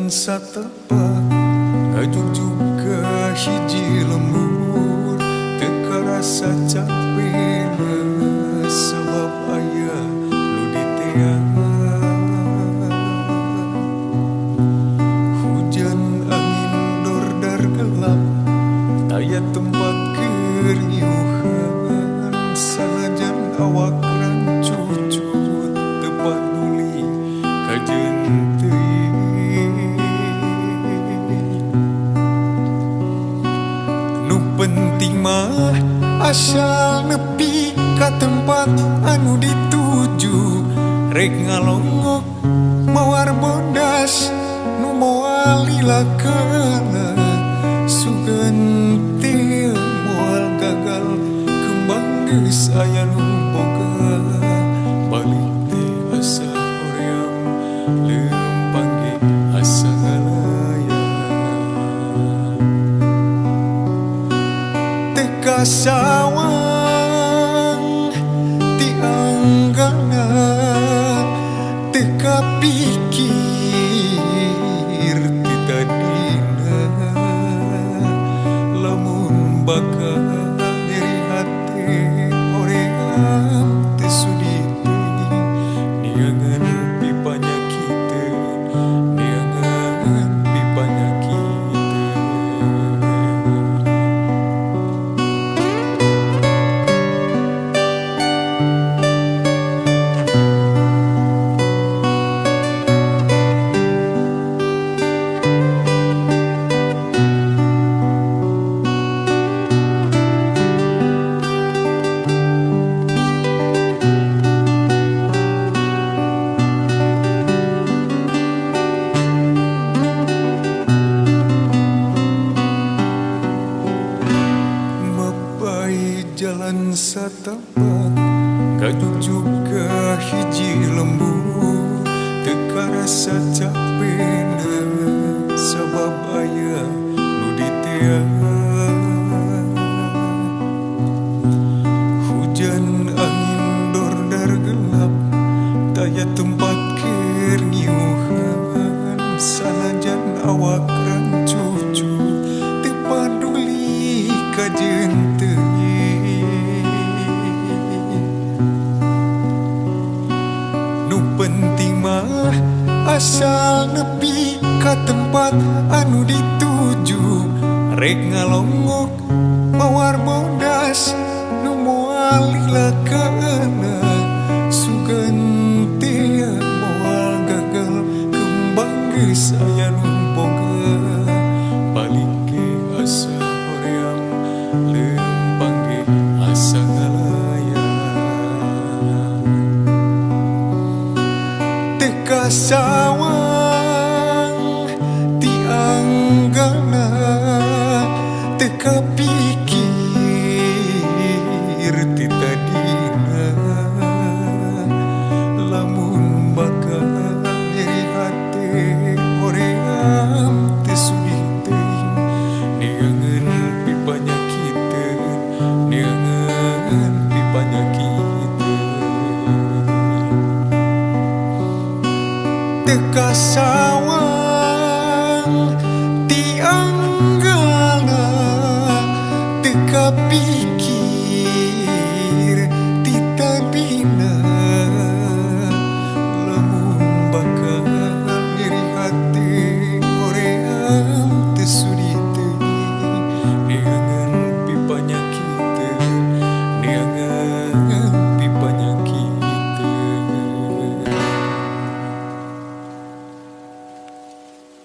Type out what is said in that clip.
jalan satapak ngajugjug ka hiji lembur teu karasa capena sabab aya nu diteang. Hujan angin dordar gelap taya tempat keur ngiuhan sanajan awak rancucut teu paduli kajeun teuing. Nu penting mah asal nepi ka tempat anu dituju rek ngalongok mawar bodas nu moal lilakana sugan teh moal gagal kembang geus aya nu boga balik teh asa hoream leumpang ge asa ngalaya teu kasawang ti anggana teu kapikir ti tadina lamun bakal nyeri hate hoream teu sudi teuing neangan pipanyakiteun neangan pipanyakiteun. Mapai jalan satapak ngajugjug ka hiji lembur teu karasa capena sabab aya nu diteang. Hujan angin dordar gelap taya tempat keur ngiuhan sanajan awak rancucu teu paduli kajeun teuing. Nu penting mah asal nepi ka tempat anu dituju rek ngalongok mawar bodas nu moal lilakana sugan teh moal gagal kembang geus aya nu boga balik ge asa hoream leumpang ge asa ngalaya teu kasawang ti anggana teu kapikir ti tadina lamun bakal nyeri hate hoream teu sudi teuing neangan pipanyakiteun neangan pipanyakiteun. Teu kasawang